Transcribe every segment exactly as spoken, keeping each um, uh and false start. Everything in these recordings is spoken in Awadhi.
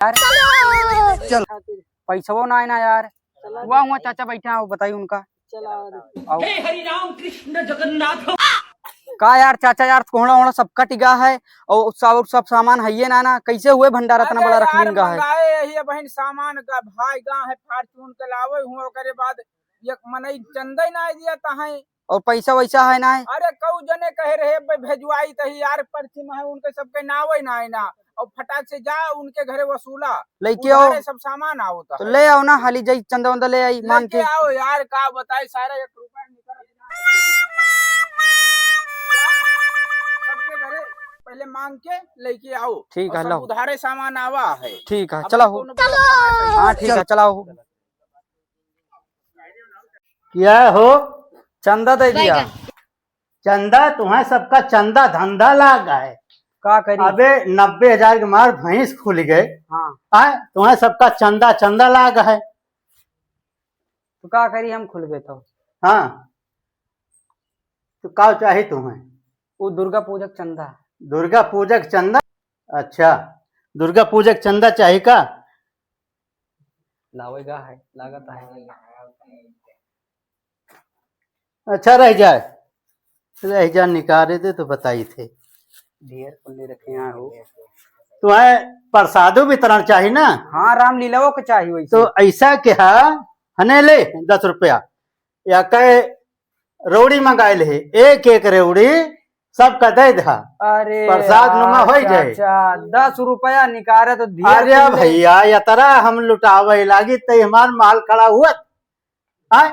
यार, चल। पैसवो ना है ना यार। चला। हुआ, हुआ चाचा बैठा है, वो बताई उनका। चला। आओ। हे हरि राम कृष्ण जगन्नाथ। का यार चाचा यार, कोहड़ा ओहड़ा सब कट गा है और सब, और सब सामान है ये ना ना, कैसे हुए भंडारा इतना अरे बड़ा रख यार, लीन गा है? मंगाए यही बहन सामान का भाई गा है, फार्चून के लावे हुआ, ओकरे बाद एक मनई चंदा ही ना दिया ता है। और पैसा वैसा है ना है? अरे कऊ जने कहे रहे बे भेजवाई तही यार, पर्ची में है उनके सबके नावे ना है ना, और फटाक से जा उनके घरे वसूला, लेके आओ। उधारे सब सामान आवता तो है। ले आओ ना, हाली जाई चंदा वंदा ले आई, लेके मांग के। आओ यार, का बताई, सारा एक रुपया निकल सबके घरे पहले मांग के लेके आओ। ठीक और है, सब लाओ। उधारे सामान आवा है। ठीक है, अब चलाओ। कौनो व्यवस्था नहीं है। हाँ, ठीक है, चलाओ। क्या हो? चंदा दे दिया। बैगन। चंदा, तुम्हें सबका चंदा धंधा लाग है। का करी? अबे, नब्बे हजार के मार भैंस खुल गए। हाँ। आय, तुम्हें सबका चंदा, चंदा लाग है। तो का करी, हम खुल गए तो। हाँ। तो का चाही तुम्हें? वो दुर्गा पूजक चंदा। दुर्गा पूजक चंदा? अच्छा, दुर्गा पूजक चंदा चाही का? लावेगा है, लागत है। अच्छा, रह जाए, रह जा, निकाले दे तो बताई थे। ढेर कुल्ली रखे हैं हो। तुम्हें प्रसादो वितरण चाही ना? हाँ, रामलीलाओं के चाही वैसे। तो ऐसा क्या, हने ले दस रुपया, या कहे रेवड़ी मंगाइल है, एक एक रेवड़ी सबका दे दहा। अरे प्रसाद नुमा यार, होइ जाए। चाचा, दस रुपया निकारे तो ढेर अरे कुल्ली। भैया, यतरा हम लुटावे लागी, तई हमार माल खड़ा हुआ। हाँ?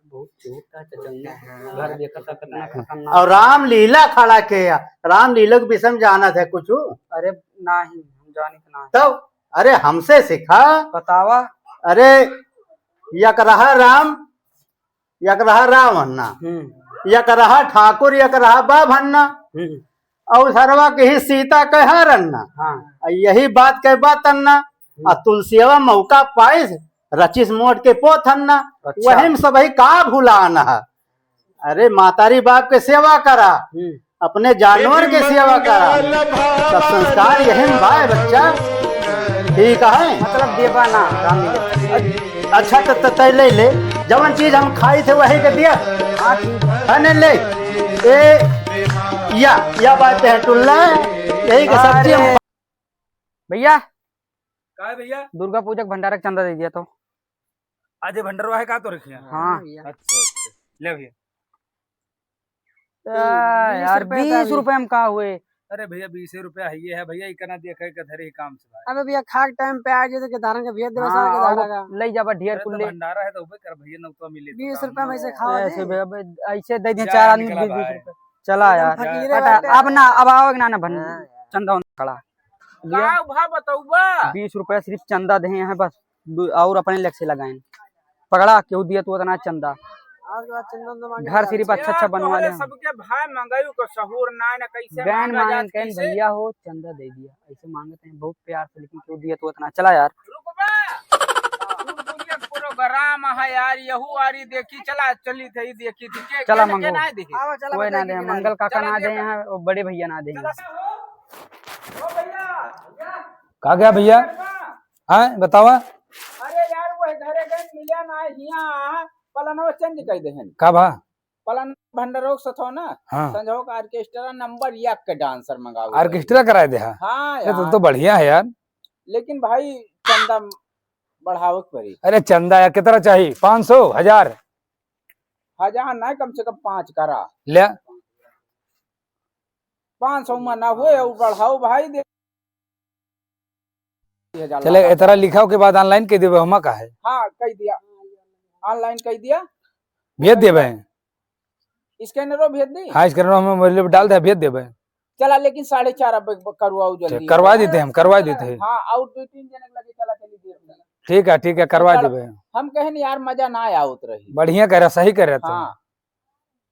बहुत झूठ है चचंगा। घर देखा था कितना खतरनाक। और रामलीला खड़ा के या, रामलीला के विषय में जानत है कुछ? अरे नाही, हम जानित नाही। तब, अरे हमसे सीखा। बतावा। अरे, यक रहा राम, यक रहा राम हन्ना, हम्म। यक रहा ठाकुर, यक रहा बाभ हन्ना। हम्म। और सरवा के ही सीता के हार हन्ना। हाँ। आ यही बात के बात हन्ना। हम्म। आ तुलसियावा मौका पाइस, रचिस मोट के पोत हन्ना। अच्छा। वही में सबही का भुलान है। अरे मातारी बाप के सेवा करा, हम्म। अपने जानवर के सेवा करा। सब संस्कार यही में बा बच्चा। ठीक है। मतलब देबा ना, रामलीला। अच्छा, तो, तो तय ले ले, जवन चीज हम खाई थे वही के दिया। हाँ, ठीक है। है ने ले। ए, या, या बात है टुल्ला, यही के सब्जी हम अरे। भैया, का है भैया? दुर्गा पूजा के भंडारा के चंदा दे दिया तो। आज ये भंडारा है का तो रखिया? हाँ। अच्छा, अच्छा। ले भैया। आ, बीस यार, रुपया का बीस भी। रुपया में का हुए? अरे भैया, बीस रुपया है, ये है भैया, इतना देखे के धरे ही काम से भाई। अबे भैया, खाक टाइम पे आ जाए तो के धारण के भैया देवे हाँ, सारे के और धारा का। ले जाबा ढेर अरे तो कुल ले। भंडारा है तो उबे कर भैया, नौतवा मिले तो बीस काम रुपया में ना से हो। खाओ ऐसे दे। भैया, अब ऐसे दे दिया, जा चार आदमी निकला बीस, बीस भाई। रुपया। चला एकदम यार। फकीरे हटा, बैठे अब ना, अब आओ ना, ना भन-, हाँ यार। चंदा उंदा खड़ा। लिया? का भा बतौबा? बीस रुपया सिर्फ चंदा दे हैं बस, दू-, और अपने लग से लगाएं। पकड़ा, केहू दिया तू उतना चंदा। आज के बाद चंदा उंदा मांगे घर ना। सिर्फ अच्छा अच्छा यार, बनवा तोहरे ले हम। सबके भाई मंगायू को सहूर ना, ना कैसे बैंड मांगा मांगन जात कैन कैसे? भैया हो, चंदा दे दिया। ऐसे मांगते हैं बहुत प्यार से, लेकिन केहू दिया तू उतना। चला यार। रुकबा। तू दुनिया के प्रोग्राम है यार, यहू आरी देखी, चला, चली थे, ई देखी थी, के, चला के, के मंगू। ना देखी? आवा, चला, कोई बताई ना दे, के ना मंगल देखी। काका चला ना दे देखा। यहाँ, और बड़े भैया ना दे चला यहाँ। हो। ओ भैया, भैया। का गया भैया? हाँ, बतावा। अरे यार, वो घरे गए, मिला ना, हिया पलनवा चेंज कर दे हैं। का भा? पलन भंडारोक सथो ना, हाँ। संजोग ऑर्केस्ट्रा नंबर एक के डांसर मंगाओ ऑर्केस्ट्रा भाई। कराए दे, हाँ। हाँ ये तो, यार। तो बढ़िया है यार। लेकिन भाई चंदा बढ़ावे के पड़ी। अरे चंदा यार कितना चाहिए? पाँच सौ, हजार? हजार ना, कम से कम पाँच करा। ले। पाँच सौ में ना हुए, और बढ़ाओ भाई, दे हजार चले, लगा। इतना लिखाओ के बाद online कह देबे, हमा का है? हाँ, कह दिया, online कह दिया। भेज देबे। स्कैनरो भेज दी? हाँ, स्कैनरो हम मोबाइल पे डाल दे, भेज देबे। चला, लेकिन साढ़े चार अब ब-, करवाओ जल्दी। करवा देते हैं हम, करवा देते हैं। हाँ, और दो तीन जने के लगे चला, चली देर में। ठीक है, ठीक है, करवा चल, देबे। हम कहे न यार, मजा ना आवत रही। बढ़िया कह रहा, सही कह रहा तू। हाँ।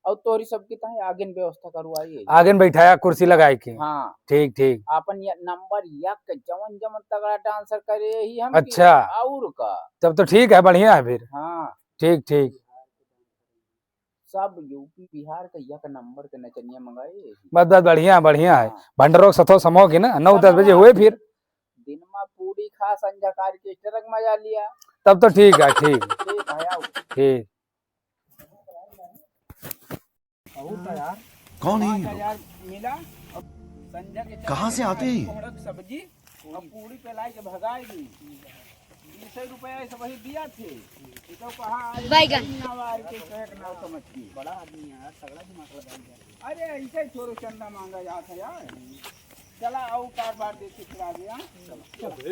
और तोरी सबकी ताई आगे न व्यवस्था करवाई है। आगे न बैठाया कुर्सी लगाई के। हाँ। ठीक, ठीक। आपन ये नंबर एक के जवन जवन तगड़ा डांसर करे ही हम अच्छा। और का। तब तो ठीक है, बढ़िया है फिर। हाँ। ठीक, ठीक। सब यूपी बिहार का एक नंबर के नचनिया मंगाए। बस, बस, बढ़िया, बढ़िया है। हाँ। भंडारोक सथो समो की ना, नौ दस बजे हुए फिर। दिनमा पूरा पूरी खा, संझा का orchestra का मजा लिया। तब तो ठीक है, ठीक। ठीक है, आओ। ठीक। बहुत है यार। कौन है ये लोग? पाँच हजार मिला। अब संझा के कहाँ से आते हैं? कोहड़ा की सब्जी और पूरी पे लाई के भगाएगी। बीस रुपया ऐसे वही दिया थे। ये तो कहा आज बैगन। नाव आए के तो एक नाव समझ की। बड़ा आदमी है यार, तगड़ा दिमाग लगाएंगे। अरे ऐसे ही थोड़ा चंदा मांगा जाता है यार। चला आओ, कारोबार देख के फिर आ गया।